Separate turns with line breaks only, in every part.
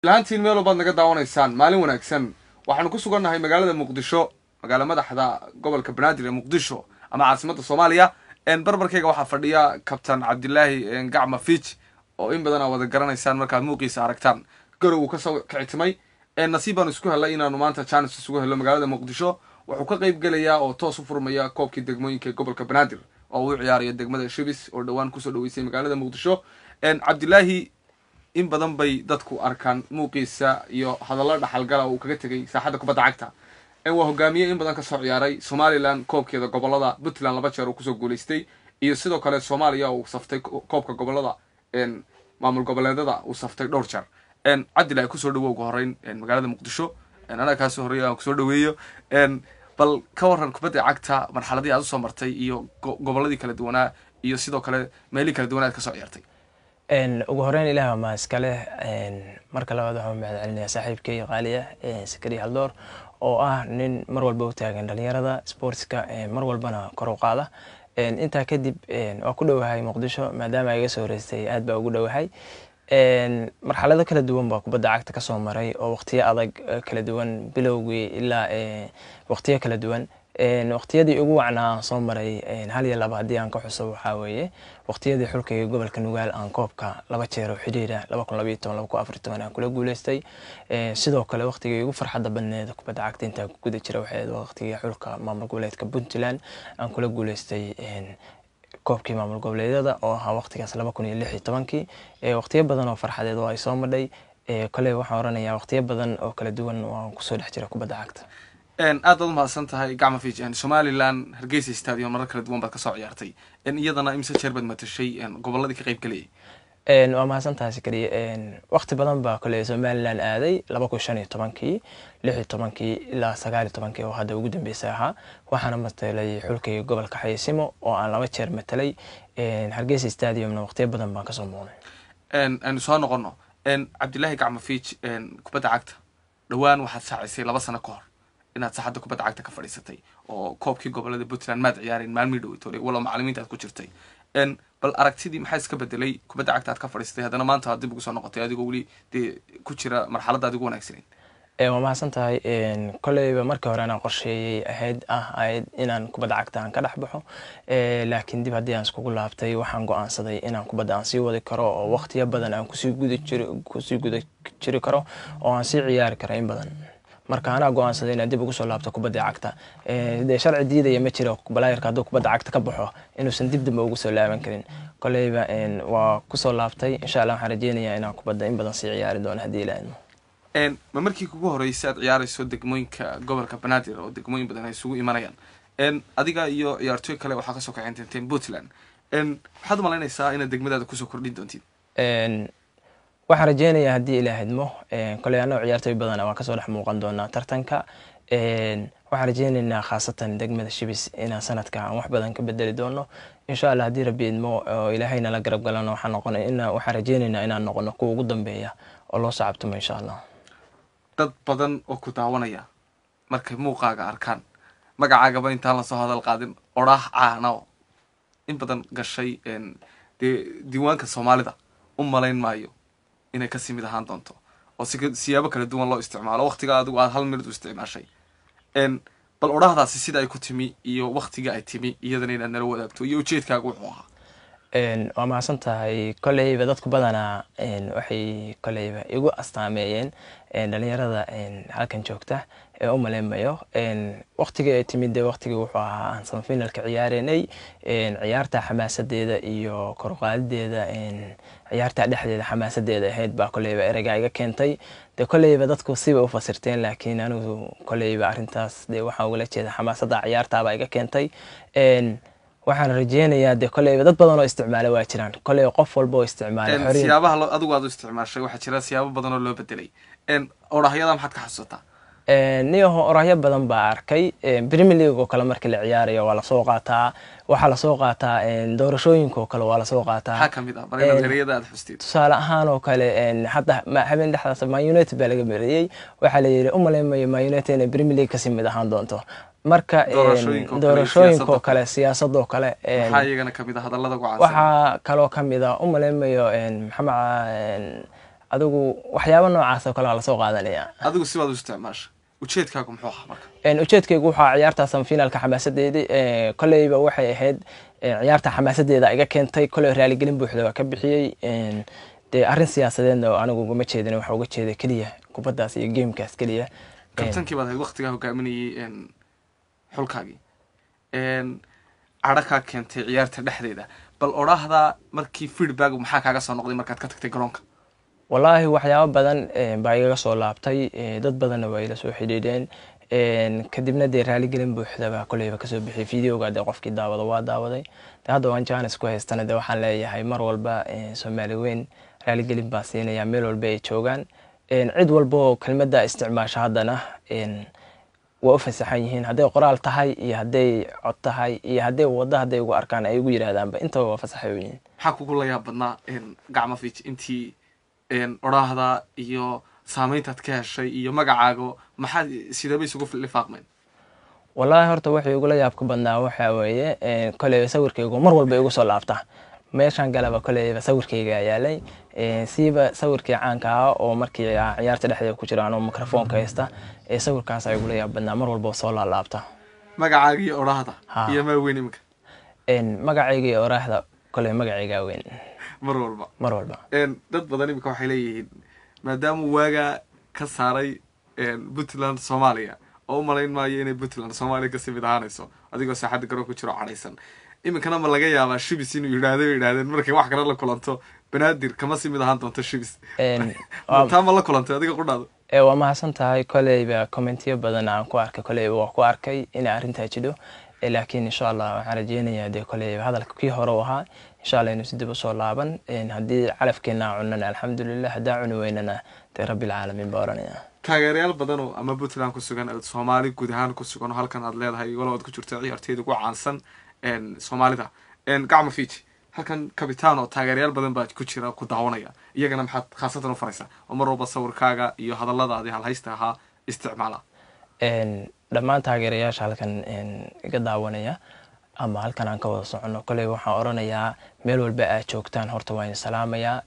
Lahantiin meel walbaad naga daawanaysaan, maalin wanaagsan. Waxaanu ku sugannahay magaalada Muqdisho, magaala madaxda gobolka Banaadir ee Muqdisho ama caasimadda Soomaaliya. Barbarkayga waxaa fadhiya Kabtan Cabdilaahi Gacma Fiij, oo in badan aa wada garanaysaan markaad muuqiisa aragtaan. Garow uu kasoo kicitimay, nasiib baanu isku helay inaanu maanta janis isugu hello magaalada Muqdisho. Wuxuu ka qayb gelayaa oo toos u furmaya koobkii degmooyinka gobolka Banaadir oo uu ciyaarayo degmada Shibis oo dhowaan kusoo dhaweysay magaalada Muqdisho. Cabdilaahi in badan bay dadku arkaan muuqiisa iyo hadallo dhaxalgala uu kaga tegay saaxadda kubadda cagta. Waa hogaamiye in badan kasoo ciyaaray Somalilan koobkeeda gobolada, Puntland 2 jeer uu kusoo guulaystay, iyo sidoo kale Soomaaliya uu saftay koobka gobolada maamul goboleedada uu saftay dhowr jeer. Cabdillahi, kusoo dhawo ugu horeyn magaalada Muqdisho. Anaga kaasoo horreeya aan kusoo dhaweeyo. Bal ka waran kubadda cagta, marxaladii aad usoo martay iyo goboladii kala duwanaa iyo sidoo kale meelihii kala duwanaa aad kasoo ciyaartay.
Ugu horeyn Ilaah waa mahad iskale. Marka labaad waxaan mahad celinayaa saaxiibkay qaaliya Sakariya Haldoor, oo ah nin mar walba u taagan dhalinyarada sportska, mar walbana kor u qaada. Intaa kadib waa ku dhowahay Muqdisho, maadaama iga soo horeystay aad baa ugu dhowahay. Marxalado kala duwan baa kubadda cagta kasoo maray oo waqtiyo adag kala duwan, bilowgii ilaa waqtiyo kala duwan. Waqtiyadii ugu wacnaa soo maray 1 iyo 2 haddii aan ka xuso, waxaa weeye waqtiyadii xulkayga gobolka Nugaal aan koobka 2 jeer oo xidhiira, 2012, 2014 aan kula guuleystay. Sidoo kale waqtigii ugu farxadda badneed kubadda cagta intaan ku guda jira waxay ahayd waqtigii xulka maamul goboleedka Puntland aan kula guuleystay koobkii maamul goboleedyada, oo ahaa waqtigaas 2016-kii. Waqtiyo badan oo farxadeed oo ay soo madhay. Koley waxaan oranayaa waqtiyo badan oo kala duwan waan kusoo dhex jira kubadda cagta.
Aad baad umahadsan tahay, Gacma Fiij. Somaliland Hargeysa Stadium marar kala duwan baad kasoo ciyaartay, iyadana imse jeer baad matashay goboladii ka qayb galayay?
Waa mahadsan tahay, Sakariye. Waqti badan baa koley Somaliland aaday, 2015-kii, 16-kii ilaa 19-kii oo hadda ugu dambeysay ahaa. Waxaana matalay xulkayga gobolka Xaysimo oo aan 2 jeer matalay. Hargeysa Stadiumna waqtiyo badan baan kasoo muuqday.
Aynu soo noqono Cabdilaahi Gacma Fiij. Kubadda cagta dhowaan waxaad saacisay 2 sano ka hor inaad saaxadda kubadda cagta ka fadhiisatay, oo koobkii gobolada Puntland maad ciyaareen maalmihii dhoweytooley, walow macalimiinta aad ku jirtay. Bal aragtidii maxaa iska bedelay kubadda cagta aad ka fadhiisatay, haddana maanta aad dib ugu soo noqotay adigoo weli dee ku jira marxaladda aad ugu wanaagsaneyd?
Waa mahadsan tahay. Koleyba markii hore anaan qorsheeyey ahayd inaan kubadda cagta aan ka dhex baxo, laakiin dib haddii aan iskugu laabtay waxaan go-aansaday inaan kubadda aan sii wadi karo oo waqtiyo badan aan kusii guda jiri karo oo aan sii ciyaari karo in badan. Marka anaa go-aansaday inaan dib ugu soo laabto kubadda cagta. Dee sharci diidaya ma jiro player-ka hadduu kubadda cagta ka baxo inuusan dib dambe ugu soo laaban karin. Koleyba waa kusoo laabtay. Insha Allah waxaan rajeynayaa inaan kubadda in badan sii ciyaari doono haddii Ilaah idmo.
Ma markii kugu horeysay aad ciyaarayso degmooyinka gobolka Banaadir oo degmooyin badan ay isugu imanayaan, adiga iyo ciyaartooy kale waxaa kasoo kaxeynteen Puntland, waxaad umalaynaysaa inaad degmadaada kusoo kordhin doontid?
Waxaan rajeynayaa haddii Ilaah idmo, koley annago ciyaartooy badana waan kasoo dhex muuqan doonaa tartanka. Waxaan rajeyneynaa khaasatan degmada Shibis inaan sanadka aan wax badan ka bedeli doono, insha Allah, haddii Rabbi idmo oo Ilaahay nala garab galano. Waxaan noqonay ina waxaan rajeyneynaa inaan noqono kuwa ugu dambeeya oo loo sacabtumo, insha Allah.
Dad badan oo ku daawanaya markay muuqaaga arkaan, magacaagaba intaan lasoo hadal qaadin, odhaah caana in badan gashay dee diiwaanka Soomaalida u malayn maayo inay kasii mid ahaan doonto, oo si siyaabo kala duwan loo isticmaalo, waqtiga adigu aad hal minid u isticmaashay. Bal odhahdaasi sida ay ku timi iyo waktiga ay timi iyadana inaad nala wadaagto, iyo ujeedkaaga wuxuu ahaa.
Waa mahadsan tahay. Koleyba dadku badanaa waxay koleyba igu astaameeyeen dhalinyarada halkan joogta ee u maleymayo. Waqtigii ay timid dee waqtigii wuxuu ahaa aan semifinalka ciyaareynay. Ciyaarta xamaasadeeda iyo kor u qaadideeda, ciyaarta dhexdeeda xamaasadeeda ahayd baa koleyba ereygaa iga keentay. Dee koleyba dadku siba u fasirteen, laakiin anigu koleyba arrintaas dee waxaan ugala jeeda xamaasadda ciyaartaabaa iga keentay. Waxaan rajeynayaa dee koleyba dad badan oo isticmaala waa jiraan, koley qof walba oo isticmaala xorriyad.
Siyaabaha adigu aad u isticmaashay, waxaa jira siyaabo badan oo loo bedelay. Odhahyada maxaad ka xasuusataa?
Niyaho orahyo badan baa arkay. Premier League oo kale markii la ciyaarayo waa lasoo qaataa, waxaa lasoo qaataa doorashooyinka oo kale waa lasoo qaataa.
Maxaa kamid ah? Bal inaad ereyada aad xustid.
Tusaale ahaan oo kale hadda habeen dhexdaas Man United baa laga beriyey, waxaa la yidhi u maleymayo Man United inay Premier League kasii mid ahaan doonto. Marka
doorashooyinka oo kale,
doorashooyinka oo kale, siyaasadoo kale.
Maxaa iyagana kamid ah hadallada ku caansan?
Waxaa kaloo kamid ah u maleymayo Maxamed Adigu waxyaabo noocaas oo kale waa lasoo qaadanaya.
Adigu sibaad u isticmaasha, ujeedkaagu muxuu ahaa marka?
Ujeedkaygu waxaa ciyaarta semifinalka xamaasadeedii koleyba waxay ahayd ciyaarta xamaasadeeda iga keentay. Koley raaligelin buuxda waa ka bixiyey. Dee arrin siyaasadeedna oo anigu ugama jeedin, waxa uga jeeda keliya kubaddaas iyo gamekaas keliya.
Kabtankii baad ahayd waqtigaa hogaaminayay xulkaagii, cadho kaa keentay ciyaarta dhexdeeda, bal odhaahdaa markii feedback maxaa kaaga soo noqday markaad ka tagtay garoonka?
Wallaahi waxyaabo badan baa igaga soo laabtay, dad badanna waa ila soo xidhiidheen. Kadibna dee raaligelin buuxda baa koleyba kasoo bixiyay videoga. Dee qofkii daawado waa daawaday. Dee hadda waan jaanis ku haystana, dee waxaan leeyahay mar walba Soomaali weyn raaligelin baa siinaya meel walba ay joogaan. Cid walba oo kelmadda isticmaasha haddana waa u fasaxan yihiin, hadday qoraal tahay iyo hadday cod tahay iyo hadday waddo hadday ugu arkaan ay ugu yidhaahdaanba, intaba waa fasaxay u yihiin.
Maxaa kugu la yaab badnaa, Gacma Fiij, intii odhaahda iyo saameyntaad ka heshay iyo magacaago, maxaad sideeba isugu lifaaqmeen?
Wallaahi horta waxay igula yaabka badnaa waxaa weeye koleyba sawirkaygu mar walba igu soo laabta. Meeshaan galaba koleyba sawirkayga yaalay, siiba sawirkii caanka ah oo markii ciyaarta dhexdeeda ku jira anoo mikrofoonka haysta, sawirkaas igula yaab badnaa mar walba oo soo laalaabta.
Magacaaga iyo odhaahda iyo maa weyn iminka?
Magacayga iyo oraahda, koley magacaygaa weyn.
Mar walba.
Mar walba.
Dad badan iminka waxay leeyihiin maadaama waagaa ka saaray Puntland Soomaaliya, oo u malayn maayo inay Puntland Soomaaliya kasii mid ahaanayso, adigoo saaxadda garoon ku jiro cadhaysan, iminkana ma laga yaabaa Shibis inuu yidhaahdo bay yidhahdeen markay wax kale la kulanto, Banaadir kama sii mid ahaan doonto Shibis? Taa ma la kulantay adiga qudhaado?
Waa mahadsan tahay. Koleyba commentiyo badan aan ku arkay, koleyba waa ku arkay inay arrintaa jidho, laakiin insha Allah waxaan rajeynayaa dee koleyba hadalka kii hore u ahaa insha Allah inuu si dib usoo laaban. Haddii calafkeena aan cunana alxamdulilah, haddaan cuni weynana dee rabbilcaalamiin baa oranaya.
Taageerayaal badan oo ama Puntland ku sugan, Soomaali guud ahaan ku sugan oo halkan aad leedahay, walow aad ku jirto ciyaartooyda ugu caansan Soomaalida, Gacma Fiij, halkan capitan oo taageerayaal badan baa ku jira ku daawanaya, iyagana maxaad khaasatan u faraysaa oo mar walba sawirkaaga iyo hadalladaadii halhaysta ahaa isticmaala?
Dhammaan taageerayaasha halkan iga daawanaya ama halkan aan ka wada soconno, koley waxaan oranayaa meel walba aad joogtaan horta waan salaamayaa.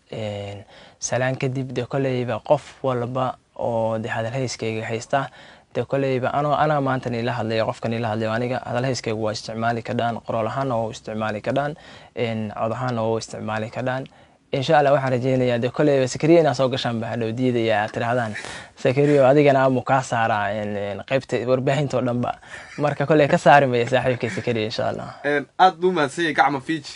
Salaan kadib dee koleyba qof walba oo de hadalhayskayga haysta, dee koleyba anoo anaa maanta niila hadlaya, qofka niila hadlayo aniga, hadalhayskayga waa isticmaali kadhaan, qoraal ahaana waa u isticmaali kadhaan, cod ahaana waa u isticmaali kadhaan. Insha Allah waxaan rajeynayaa dee koleyba Sakariya inaad soo gashaan baa hadhow diidaya, aad tirahdaan Sakariyo adigana amu kaa saaraa qaybta warbaahinta oo dhan ba. Marka koley ka saari maya saaxiibkay Sakariya insha Allah.
Aad buu mahadsan yahay Gacma Fiij,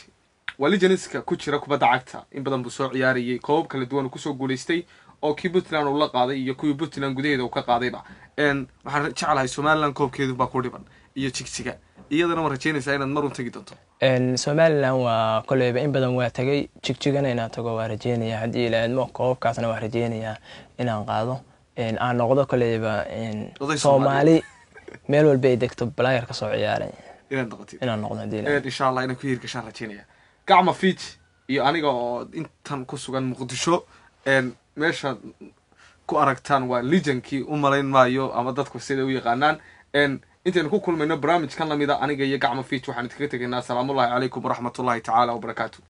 waa legends-ka ku jira kubadda cagta. In badan buu soo ciyaarayay, koobab kala duwan uu kusoo guulaystay oo kii Puntland uu la qaaday iyo kuwii Puntland gudaheeda uu ka qaadayba. Waxaan jeclahay Somaliland koobkeedu baa ku dhiban iyo Jigjiga, iyadana ma rajeynaysaa inaad mar un tegi doonto?
Somaliland waa koleyba in badan waa tagay, Jigjigana inaan tago waa rajeynaya haddii ila idmo. Koobabkaasna waa rajeynayaa inaan qaado, aan noqdo koleyba
oday
Soomaali meel walba ay degto player kasoo ciyaaray
inaad noqotid.
Inaan noqdo haddii ila
Insha Allah inay ku hirgashaan rajeynaya. Gacma Fiij iyo aniga oo intan ku sugan Muqdisho, meeshaad ku aragtaan waa legendkii, u malayn maayo ama dadku siday u yaqaanaan. Intaynu ku kulmayno barnaamijkan lamida, aniga iyo Gacma Fiij waxaan idinkaga tegaynaa asalaamullahi calaykum waraxmatullahi tacaala wabarakaatu.